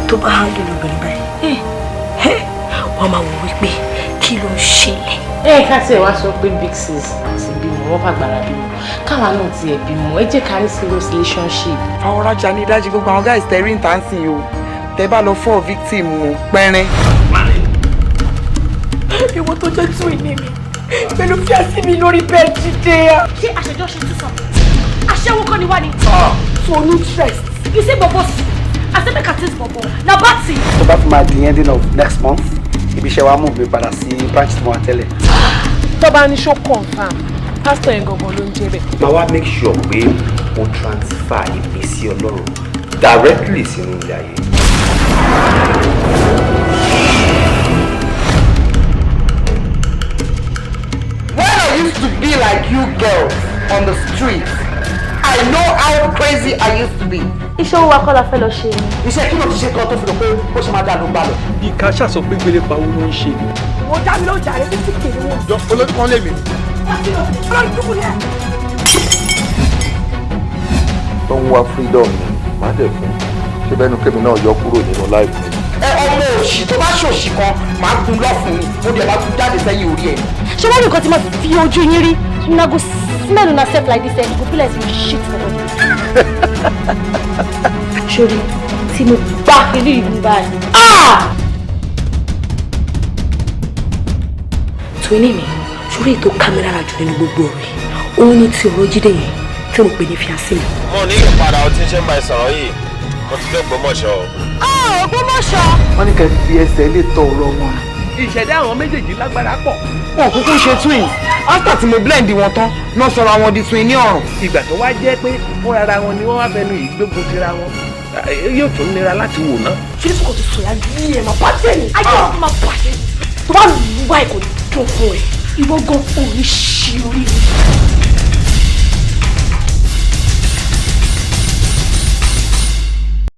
Tó bá handle obìnrin báyìí, wọ́n máa wò wípé kí ló ń ṣẹlẹ̀. Ẹ ká tiẹ̀ wá sọ pé big sis ti bímọ, wọ́n fàgbàrà bímọ, káwa náà tiẹ̀ bímọ. Ẹ jẹ́ ká ní serious relationship. Fàwọ́rajà ní ìdajì gbogbo àwọn guys tẹ̀rí ń tà ń sìn o, tẹ bá lọ fọ́ victim wọn pẹ́rín. Ìwọ tó jẹ́ twin mi pẹ̀lú fiancé mi lórí bed jíde. Ṣé àṣejọ́ ṣe tún sọ? Aṣẹ́wó kọ́ ni wá ni. To no interest. You say bobo, I say make I taste bobo. Na bad thing. Tó bá fi máa di ending of next month, ibi iṣẹ́ wa move mi padà sí branch tí mo wà tẹ́lẹ̀. Tó bá ní ṣó confirm, pásítọ̀ yẹn gangan ló ń jẹ́ bẹ́ẹ̀. Máa wá make sure pé o transfer ìmísí Ọlọ́run directly sínú ilé ayé. When I used to be like you girls on the street, I know how crazy I used to be. Iṣẹ́ owó wa kọ́ la fẹ́ lọ ṣe ni. Iṣẹ́ kí ló ti ṣe kan tó fi rò pé bó ṣe máa dà ló ń bá lọ? Ìka ṣàṣọ pé gbélé pawó ló ń ṣe. Mo dá mi ló jàre, 50K ni wọ́n. Jọ olójú kan lè mi. Olórí dúkù ni ẹ. Tó ń wá freedom ni má dẹ̀ fún ṣé bẹ́ẹ̀ ni kémi náà yọ kúrò nínú life mi. Ẹ ọmọ òṣì tó bá ṣòṣì kan, máa gun lọ́fun ni, mo dẹ̀ máa gun jáde sẹ́yìn orí ẹ̀. Ṣé wọ́n ní nǹkan tí mo fi ojú yín rí? Una go smell una sef like this, eh? You go feel like you shit for body. Sori tí mo gbá inú ìlú báyìí. Twin mi, sórí ètò kámẹ́rà rà jù nínú gbogbo ọ̀rọ̀ yìí, òun ní ti ọ̀rọ̀ Jídé yẹn tí mo pè ní fiancé mi. Mo ní ìpadà ọtí ṣe ń bá ẹ sọ̀rọ̀ yìí, mo ti fẹ́ Gbọ́mọ̀ṣọ́ o. Ògbómọ̀ṣọ́. Wọ́n ní kẹ́ fi ẹsẹ̀ lè tọ ọ̀rọ̀ wọn. Ìṣẹ̀dá àwọn méjèèjì lágbára pọ̀. Wọn kúkú ṣe twins. After tí mo blend wọn tán náà sọ̀rọ̀ àwọn di twin ní ọ̀run. Ìgbà tó wá jẹ́ pé fúnra wọn ni wọ́n wá fẹnu ìgbógun tira wọn, yóò tún nira láti wò ná. Ṣé kò ti sọ̀rọ̀ ayé ẹ̀ máa bàjẹ́ ni? Ayé ẹ̀ máa bàjẹ́. Tó bá lù wá ẹ̀, kò ní dùn fún ẹ. Ìwọ gan ò ní ṣí orí mi.